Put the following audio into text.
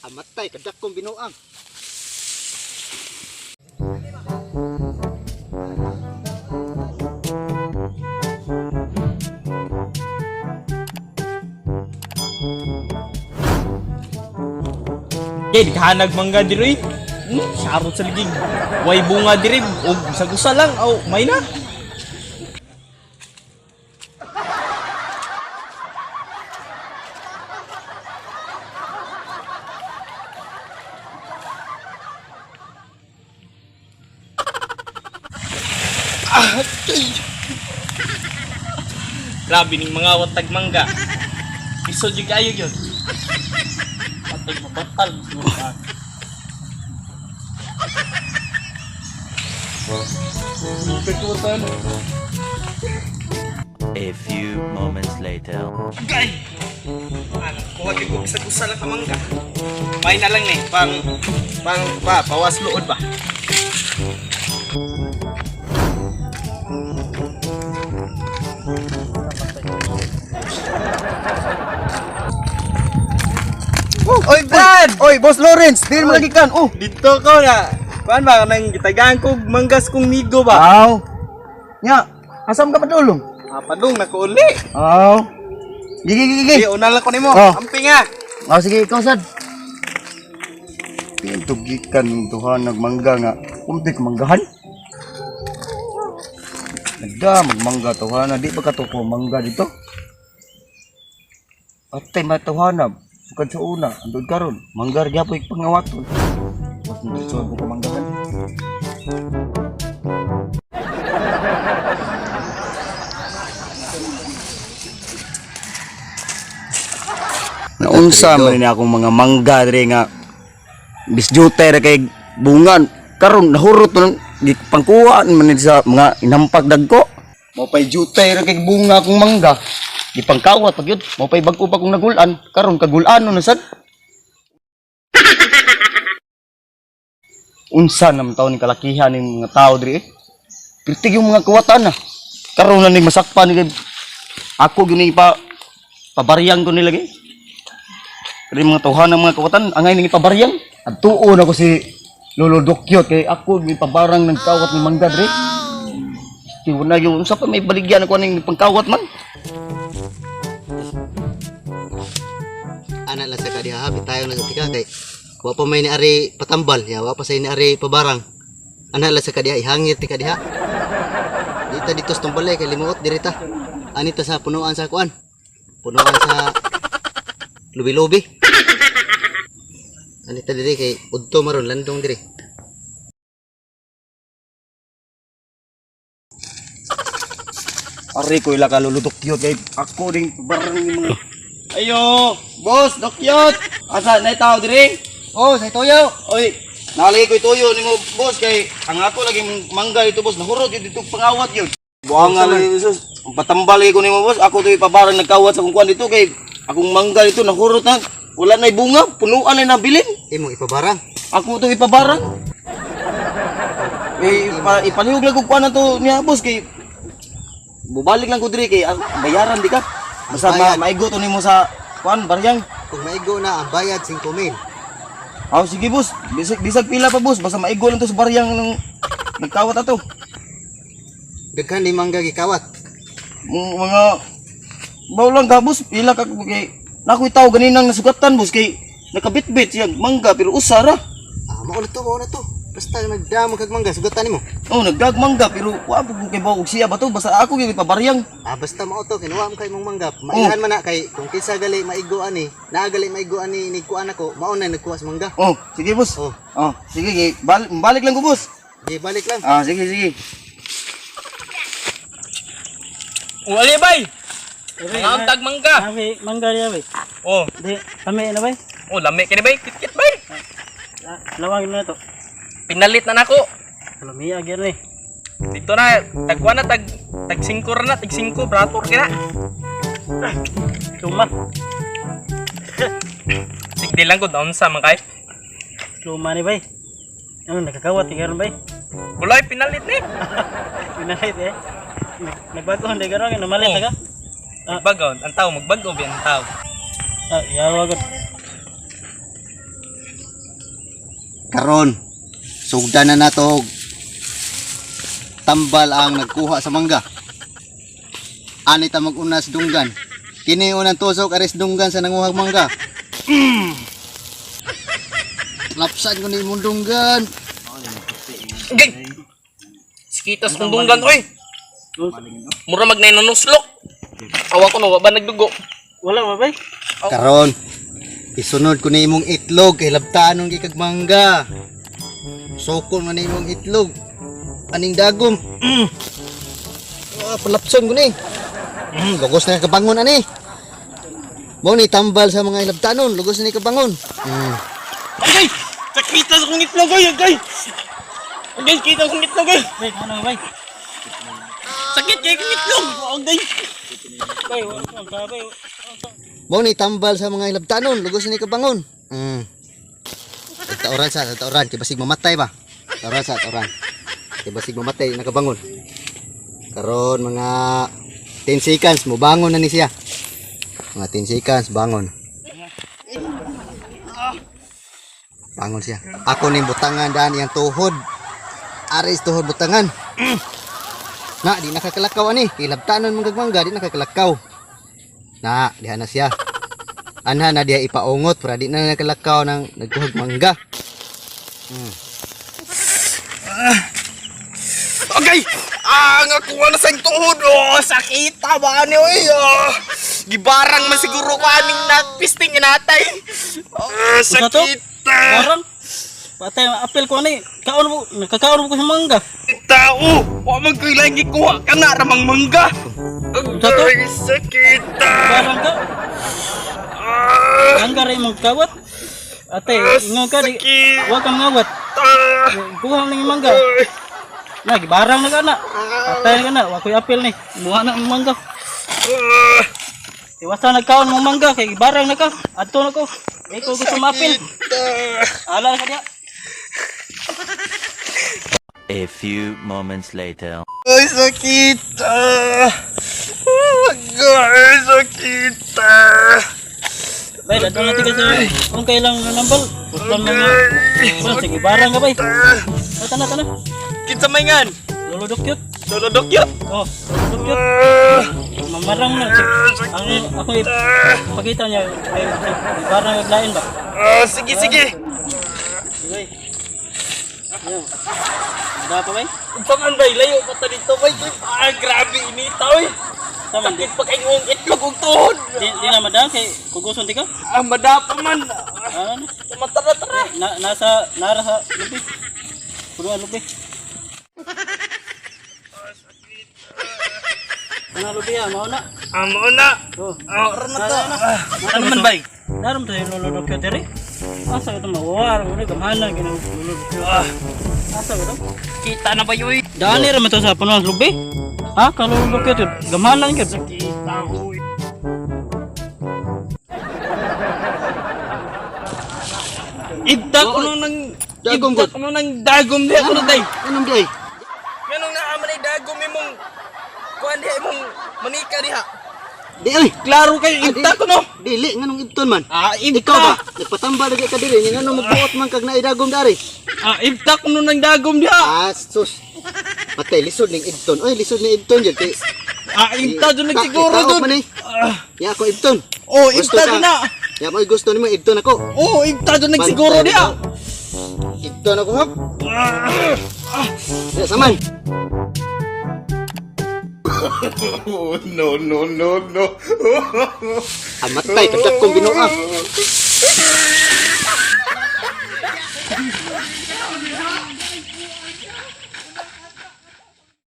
Amatay kadakong binuang. Kay kahanag mangga diri. Sarot sa ligig. Way bunga diri og bisag usa lang aw may na. Ah, ay. Grabe ning mga watag mangga. Isod jud kayo yun. Patay mabatal siguro ka. A few moments later. Gay! Ano, kuha din ko bisag usa lang ka mangga. May na lang ni, pang pang pa pawas luod ba. Oy, Brad! Oy, Boss Lawrence, di mo lagi kan. Oh. Dito ko na. Kuan ba nang gitagaan ko manggas kong migo ba? Aw. Nya, asam ka padulong? Ah, padung na ko uli. Aw. Gigi gigi gigi. Di una lang ko nimo. Oh. Amping ah. Oh, sige, ikaw sad. Pintugikan tuhan nagmangga nga. Kumpik manggahan. Nagda magmangga tuhan di ba katuko mangga dito? Atay matuhana sukad sa una andod karon manggar gyapoy pangawaton. Mas nagsuod ko manggahan. Naunsa man ni akong mga mangga diri nga bisjute ra kay bungan karon nahurot man gipangkuhaan man ni sa mga inampak dagko. Mao pay jute ra kay bunga akong mangga. Gipangkawat pag yun. Mao pay bag-o pa kong nagulan. Karon kagulan na sad. Unsa naman taon ni kalakihan ning mga tao diri eh. Pirtig yung mga kuwatan na. Karon na ning masakpan ni kay ako gyud ni pa pabaryang ko nila gay. Kaya mga tawhan ng mga kawatan, angay ning ipabaryang. Adtuon ako si Lolo Dokyot kay ako may pabarang nagkawat ng mangga dre. Tiwon na yun, unsa pa may baligyan ako ning pangkawat man. Ana lang sa kadiha bitayo na sa tika kay wa pa may ni ari patambal ya wa pa say ni ari pabarang. Ana lang sa kadiha ihangir ti kadiha. Dita dito sa tumbalay kay limuot dirita. Anita sa punuan sa kuan. Punuan sa lubi-lubi. Anita diri kay udto maron landong diri. Ari ko ila ka Lolo Dokyot kay ako ning pabarang ng mga. Ayo, boss Dokyot. Asa na tao diri? Oh, say toyo. Oy, nalagay ko ituyo nimo boss kay ang ako lagi mangga dito boss nahurot yun dito pangawat yun. Buang nga lagi sus, patambal lagi ko nimo boss, ako to ipabarang nagkawat sa kung kuan dito kay akong mangga dito nahurot na. Wala na'y bunga, punuan na nabilin. Imong ipabarang. Ako to ipabarang. Eh, ipalihog lang ko kuan na to niya boss kay bubalik lang ko diri kay ah, bayaran di ka. Basta Bayad. maigo to nimo sa kuan baryang. Kung maigo na ang bayad 5,000. Aw sige boss, bisag, bisag pila pa boss, basta maigo lang to sa baryang ng nagkawat ato. Daghan ni mangga gikawat. Mga baw lang ka boss, pila ka kay nakoy tawo ganinang nasugatan boss kay nakabitbit siya mangga pero usa ra. Ah, mao na to, mao na to. Basta nagdamo kag mangga sugatan nimo. Oh, nagdag mangga pero wa po kay baw og siya ba to basta ako gyud ipabaryang. Ah, basta mao to kinuha mo kay mong mangga. Maihan man na kay kung kinsa gali maigo ani, naa gali maigo ani ni kuan ako, mao na nagkuha sa mangga. Oh, sige boss. Oh. Oh, sige kay balik lang ko boss. Di balik lang. Ah, sige sige. Uli bay. Ang tag mangga. Abi, mangga niya bay. Oh, Di, kami na bay. oh lami kini bay, kitkit bay. Ah, lawang na to. Pinalit na nako. Kalamiya gyud ni. Dito na, tagwa na tag tag 5 ra na, tag 5 brato kina. Luma. Sigdi lang ko doon sa mga kay. Luma ni bay. Ano nakakawat ni karon bay? Ulay pinalit ni. Pinalit eh. Nagbago hindi karon kay namalit Oh. ka. Ah. Magbagaw, ang tao magbagaw bi ang tao. Ah, yawa gud. Karon, sugdan na nato og tambal ang nagkuha sa mangga. Ani ta mag-una sa dunggan. Kini unang tusok aris dunggan sa nanguhag mangga. Lapsan ko ni imong dunggan. Gay. Sikitas kong dunggan oy. Mura mag nanuslok. Awa ko no, wa ba nagdugo? Wala ba bay? Karon, isunod ko ni imong itlog kay labtaan nung gikag mangga. Sukol na ni imong itlog. Aning dagom. Ah, palapson ko ni. Lugos na kabangon ani. Mo ni tambal sa mga ilabtanon, lugos na ni kabangon. Agay! Sakitas kong itlog oy, agay. Agay, kita kong itlog oy. Bay, ano bay? Sakit kay kong itlog. Agay. Bay, wala ka bay. Mo ni tambal sa mga ilabtanon, lugos na ni kabangon. Tauran sa tauran kay basig mamatay ba. Tauran sa tauran. Kay basig mamatay nakabangon. Karon mga 10 seconds mo bangon na ni siya. Mga 10 seconds bangon. Bangon siya. Ako ning butangan daan iyang tuhod. Aris tuhod butangan. Na di nakakalakaw ani. Ilabtanon mong gagmangga di nakakalakaw. Na diha na siya. Anha na diha ipaungot para di na nakalakaw ng nagkuhag mangga. Agay! Ah, nga kuha na sa iyong tuhod. Oh, sakita ba ni oy? Oh. Gibarang man siguro ko aning napisting inatay. Oh, Usa to? sakita. Barang. Patay, apel ko ani. Kaon mo, nakakaon mo ko sa mangga. Tao, wa man ko'y lagi kuha ka na ramang mangga. Usa to? Agay, sakita. Barang ka. Ah, Mangga ra imong kawat. Ate, ingon ka di. Sakit. Wa ka mangawat. ah. Kuha lang yung mangga. Na, gibarang na ka na. Patay na ka na. Wa ko'y apel ni. Muha na ang mangga. Ah, Iwasan nagkaon mong mangga kay gibarang na ka. Adto na ko. Di ko gusto maapil. Ala na ka diya. A few moments later. Ay, sakit. Ah. Agay, sakit. Ah. Bay, dadto na tika sa kung kailang nambal. Kustan na nga. Wala, sige, barang ka bay. Oh, tana, tana. Kinsa may ngan? Lolo Dukyot. Lolo Dokyot? Oh, Lolo Dukyot. Ah. Mamarang na. Ang ako ipakita niya. Ay, barang naglain ba? Ah, sige, sige. Sige. Ayan. Mada pa bay? Unsa man bay, layo pa ta dito bay. Ah, grabe inita oy. Tama, di, Sakit pa kay imong itlog ug tuhod. di na madam kay kuguson di ka? Ah, madapa man. Ah, ano? Tara, tara. Na, nasa, nara sa lubi. Punuan lubi. Ano lubi ah, mao na. Ah, mao na. Oh. Ah, aron na to. Ah, ano man bay? Naram tayo Lolo Dukyot diri. Asa ito mawar, wala gamhanan ginang Lolo Dukyot. Ah, Asa ito? kita na ba yoy? Dani ra man to sa punuan lubi. Ha, ka Lolo Dukyot yun. Gamhanan gyud. Kita oy. Ibda ko nung nang Dagom, ibda ko nung nang dagom diha ko day. Anong day? Nganong naa man ay dagom imong kuan diha imong manika diha. Di oy. Klaro kayo ibda ko no. Dili nganong ibton man. Ah, ibda. Ikaw ba? Nagpatambal lagi ka diri nga nganong magbuot man kag naidagom dari. Ah, ibda ko nung nang dagom diha. Ah, sus. Patay lisod ning ibton. Oy, lisod ning ibton jud kay. Ah, ibda dun nagsiguro Itaok dun. man eh. Ah, Ya ako ibton. oh, Gusto ibda ka? dun na. Ya mo gusto nimo ibton ako. Oh, ibda dun nagsiguro Bantay diha. na. Ibton ako hop. Ya saman. No, no, no, no. Amatay kadak kong binuang.